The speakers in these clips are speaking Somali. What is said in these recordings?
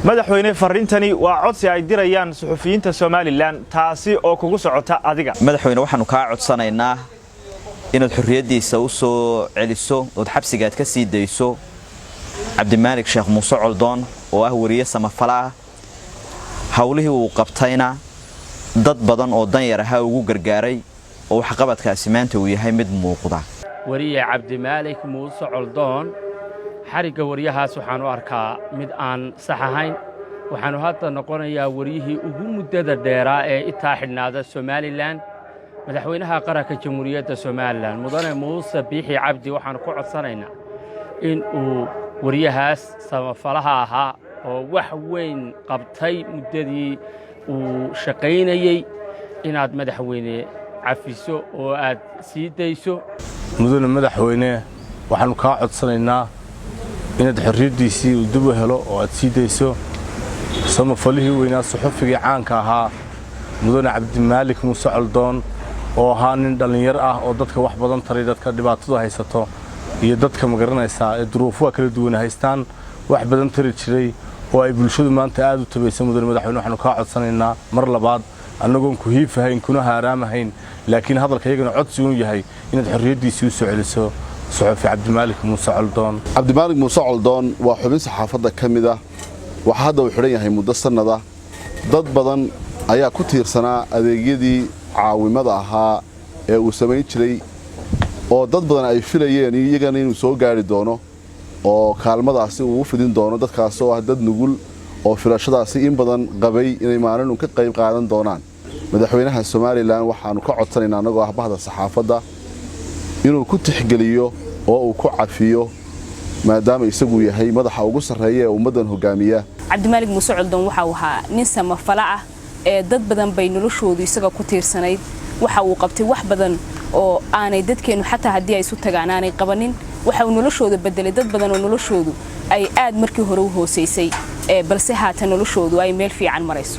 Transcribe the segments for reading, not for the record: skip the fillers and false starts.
Madaxweyne, farriintani waa codsi ay dirayaan suxufiyiinta Somaliland, taasi oo kugu socota adiga. Madaxweyne, waxaanu kaa codsanaynaa inaad xorriyaddiisa u soo celiso ood xabsigaad ka sii dayso Cabdimaalik Sheekh Muuse Coldoon, oo ah wariye samafala ah, howlihii uu qabtayna dad badan oo danyar ahaa ugu gargaaray, oo waxqabadkaasi maanta uu yahay mid muuqda. Wariye Cabdimaalik Muuse Coldoon, xarigga wariyahaas waxaan u arkaa mid aan sax ahayn. Waxaannu hadda noqonayaa wariyihii ugu muddada dheeraa ee itaa xidhnaada Somaliland. Madaxweynaha Qaranka Jamhuuriyadda Somaliland, Mudane Muuse Biixi Cabdi, waxaannu ku codsanaynaa in uu wariyahaas samafalaha ahaa oo wax weyn qabtay muddadii uu shaqaynayey inaad, madaxweyne, cafiso oo aad sii dayso. Mudane madaxweyne, waxaannu kaa codsanaynaa inaad xorriyaddiisii uu dib u helo oo aad sii dayso samafalihii weynaa, suxufigii caanka ahaa, Mudane Cabdimaalik Muuse Coldoon, oo ahaa nin dhallinyar ah oo dadka wax badan taray, dadka dhibaatadu haysato iyo dadka magaranaysaa ee duruufuha kala duwan haystaan wax badan tari jiray, oo ay bulshadu maanta aad u tabaysa. Mudane madaxweyne, waxaanu kaa codsanaynaa mar labaad, annagoon ku hiifahayn kuna haaraamahayn, laakiin hadalka iyagana codsi uun yahay, inaad xorriyaddiisii u soo celiso suxufi Cabdimaalik Muuse Coldoon. Cabdimaalik Muuse Coldoon waa xubin saxaafadda ka mid ah. Waxaa hadda uu xidhan yahay muddo sannada. Dad badan ayaa ku tiirsanaa adeegyadii caawimada ahaa ee uu samayn jiray, oo dad badan ay filayeen iyagana inuu soo gaari doono oo kaalmadaasi uu u fidin doono, dadkaas oo ah dad nugul oo filashadaasi in badan qabay inay maalin uun ka qayb qaadan doonaan. Madaxweynaha Somaliland waxaannu ka codsanaynaa, annagoo ah bahda saxaafadda, inuu ku tixgeliyo oo uu ku cafiyo, maadaama isagu yahay madaxa ugu sarreeya ee ummaddan hogaamiya. Cabdimaalig Muuse Coldoon waxa uu ahaa nin samafala ah ee dad badan bay noloshoodu isaga ku tiirsanayd. Waxa uu qabtay wax badan oo aanay dadkeennu xataa haddii ay isu tagaan aanay qabanin. Waxa uu noloshooda bedelay dad badan oo noloshoodu ay aad markii hore u hoosaysay, balse haatan noloshoodu ay meel fiican marayso.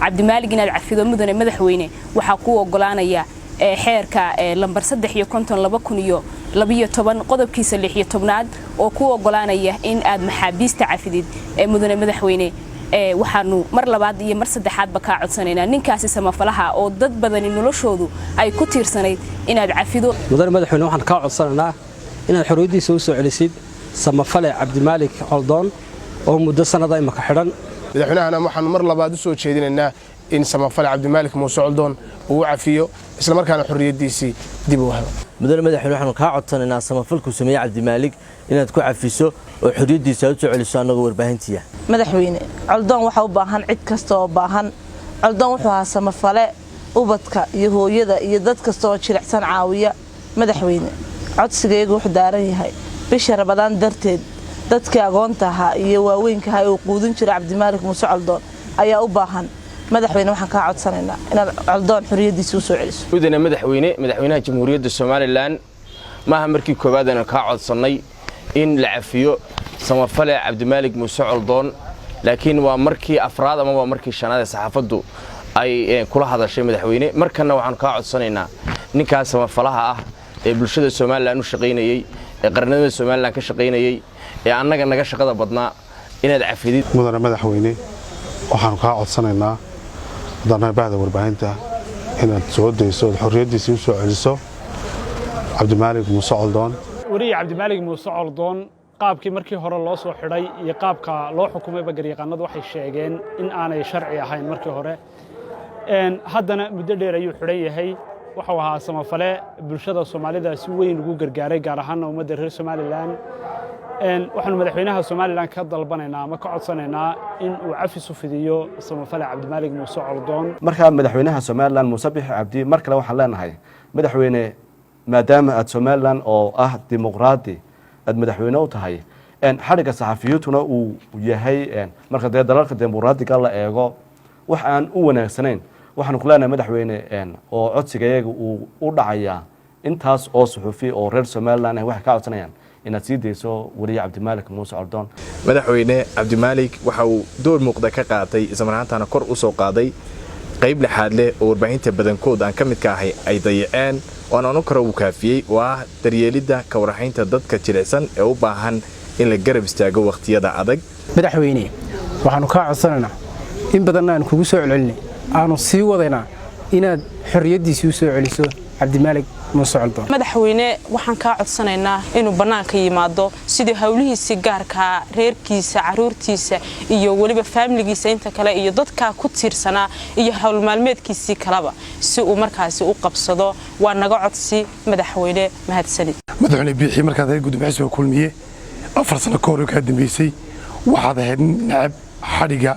Cabdimaalig inaad cafido, mudane madaxweyne, waxaa kuu ogolaanaya xeerka lambar 53 2012, qodobkiisa 16aad, oo kuu ogolaanaya in aad maxaabiista cafidid. Mudane madaxweyne, waxaanu mar labaad iyo mar saddexaadba kaa codsanaynaa ninkaasi samafalaha oo dad badani noloshoodu ay ku tiirsanayd inaad cafido. Mudane madaxweyne, waxaan kaa codsanaynaa inaad xorriyaddiisa u soo celisid samafale Cabdimaalik Coldoon oo muddo sannada imaka xidhan. Madaxweynahana waxaanu mar labaad u soo jeedinaynaa in samafale Cabdimaalik Muuse Coldoon uu u cafiyo, islamarkaana xorriyaddiisii dib u helo. Mudane madaxweyne, waxaanu kaa codsanaynaa samafalkuu sameeyey Cabdimaalik inaad ku cafiso oo xorriyaddiisa aad u soo celiso, annagoo warbaahintiya. Madaxweyne, Coldoon waxa u baahan cid kasta oo baahan. Coldoon wuxuu ahaa samafale ubadka iyo hooyada iyo dad kasta oo jilicsan caawiya. Madaxweyne, codsigaygu wuxuu daaran yahay bisha Ramadaan darteed, dadkii agoonta ahaa iyo waaweynka ahaa ee uu quudin jiray Cabdimaalik Muuse Coldoon ayaa u baahan. Madaxweyne, waxaan kaa codsanaynaa inaad Coldoon xorriyaddiisa u soo celiso. Mudane madaxweyne, madaxweynaha Jamhuuriyadda Somaliland, maaha markii koowaad aynu kaa codsannay in la cafiyo samafale Cabdimaalik Muuse Coldoon, laakiin waa markii afraad ama waa markii shanaad ee saxaafaddu ay kula hadashay. Madaxweyne, markanna waxaanu kaa codsanaynaa ninkaas samafalaha ah ee bulshada Somaliland u shaqaynayey, ee qarannimada Somaliland ka shaqaynayey, ee annaga naga shaqada badnaa, inaad cafidid. Mudane madaxweyne, waxaanu kaa codsanaynaa haddaan bahda warbaahinta inaad soo dayso ood xorriyaddiisii u soo celiso Cabdimaalik Muuse Coldoon. Weriye Cabdimaalig Muuse Coldoon, qaabkii markii hore loo soo xidhay iyo qaabka loo xukumayba, garyaqaanadu waxay sheegeen in aanay sharci ahayn markii hore. Haddana muddo dheer ayuu xidhan yahay. Wuxuu ahaa samafale bulshada Soomaalida si weyn ugu gargaaray, gaar ahaana ummadda reer Somaliland. Waxaanu madaxweynaha Somaliland ka dalbanaynaa ama ka codsanaynaa in uu cafis u fidiyo samafale Cabdimaalig Muuse Coldoon. Markaa madaxweynaha Somaliland, Muuse Bixi Cabdi, mar kale waxaan leenahay: madaxweyne, maadaama aad Somaliland oo ah dimuqraadi aad madaxweyne u tahay, xadhigga saxafiyiintuna uu yahay marka dee dalalka dimuqraadiga la eego wax aan u wanaagsanayn, waxaanu ku leenahay, madaxweyne, oo codsigayaga uu u dhacayaa intaas oo suxufi oo reer Somaliland ah waxay ka codsanayaan inaad sii dayso weriye Cabdimaalik Muuse Coldoon. Madaxweyne, Cabdimaalik waxa uu door muuqda ka qaatay, islamarhaantana kor u soo qaaday qayb lixaad leh oo warbaahinta badankood aan ka midka ahay ay dayaceen, oo aan oran karo uu kaafiyey, oo ah daryeelidda ka warhaynta dadka jilicsan ee u baahan in la garab istaago wakhtiyada adag. Madaxweyne, waxaanu kaa codsanaynaa, in badanna aanu kugu soo celcelinay, aanu sii wadaynaa, inaad xorriyaddiisii u soo celiso Cabdimaalig Muuse Coldoon. Madaxweyne, waxaan kaa codsanaynaa inuu bannaanka yimaado sidii howlihiisii gaarkaa, reerkiisa, caruurtiisa iyo weliba faamiligiisa inta kale iyo dadkaa ku tiirsanaa iyo howlmaalmeedkiisii kaleba si uu markaasi u qabsado. Waa naga codsi, madaxweyne. Mahadsanid. Madaxweyne Biixi, markaad ahayd gudoomiye xisbiga Kulmiye 4 sano ka hor kaa dambeysay, waxaad ahayd necab xadhiga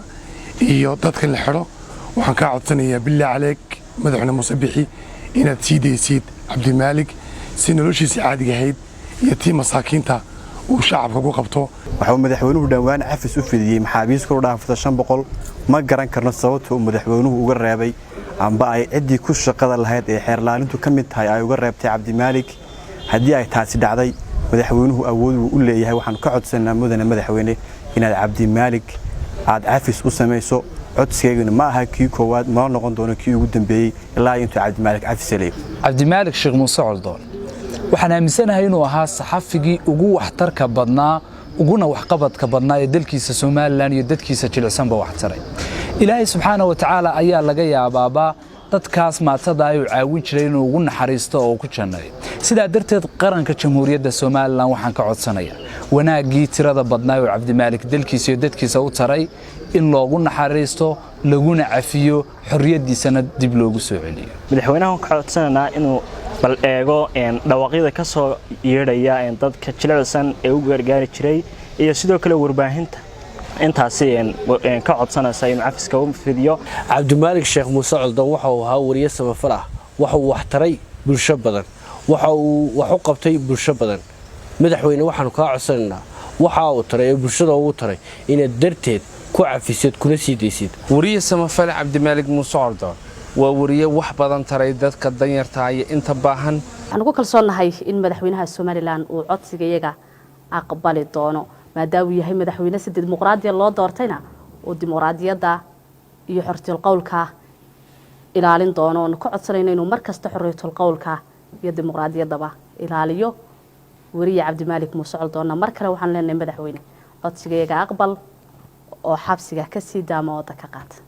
iyo dadka in la xidho. Waxaan kaa codsanayaa, bilaa caleeg, madaxweyne Muuse Biixi, inaad sii daysid Cabdimaalig si noloshiisa caadiga ahayd iyo tii masaakiinta uu shacabka ku qabto. Waxauu madaxweynuhu dhowaan cafis u fidiyey maxaabiis kor u dhaafata 500. Ma garan karno sababta uu madaxweynuhu uga reebay amba ay ciddii ku shaqada lahayd ee xeerlaalintu ka mid tahay ay uga reebtay Cabdimaalik. Haddii ay taasi dhacday, madaxweynuhu awood wuu u leeyahay. Waxaanu ka codsanaa, mudane madaxweyne, inaad Cabdimaalik aad cafis u samayso. Codsigeyguna ma aha kii koowaad, mana noqon doono kii ugu dambeeyey ilaa intuu Cabdimaalik cafis helayo. Cabdimaalik Sheekh Muuse Coldoon waxaan aaminsanahay inuu ahaa saxafigii ugu waxtarka badnaa, uguna waxqabadka badnaa ee dalkiisa Somaliland iyo dadkiisa jilicsanba waxtaray. Ilaahay subxaana wa tacaala ayaa laga yaabaaba dadkaas maatada ayuu caawin jiray inuu ugu naxariisto oo ku jannayo. Sidaa darteed, qaranka Jamhuuriyadda Somaliland waxaan ka codsanayaa wanaaggii tirada badnaa oo Cabdimaalik dalkiisa iyo dadkiisa u taray in loogu naxariisto, laguna cafiyo, xorriyaddiisana dib loogu soo celiyo. Madaxweynahan ka codsanaynaa inuu bal eego dhawaaqyada ka soo yeedhaya dadka jilicsan ee u gaargaari jiray iyo sidoo kale warbaahinta intaasi ka codsanaysa inuu cafiska u fidiyo. Cabdimaalik Sheekh Muuse Coldoon waxa uu ahaa wariye samafal ah. Waxa uu waxtaray bulsho badan, waxa uu wax u qabtay bulsho badan. Madaxweyne, waxaanu kaa codsanaynaa waxa uu taray ee bulshada ugu taray inaad darteed ku cafisid kuna sii daysid. Wariye samafale Cabdimaalik Muuse Coldoon waa wariye wax badan taray dadka danyarta iyo inta baahan. Waxaan ugu kalsoonnahay in madaxweynaha Somaliland uu codsiga iyaga aqbali doono, maadaama uu yahay madaxweyne si dimuqraadiya loo doortayna, uu dimuqraadiyadda iyo xorriyatul qowlka ilaalin doono. Oonu ka codsanayno inuu mar kasta xorriyatul qowlka iyo dimuqraadiyaddaba ilaaliyo weriye Cabdimaalik Muuse Coldoonna. Mar kale waxaan leenahay, madaxweyne, codsiga iyaga aqbal oo xabsiga kasii daama ooda ka qaata.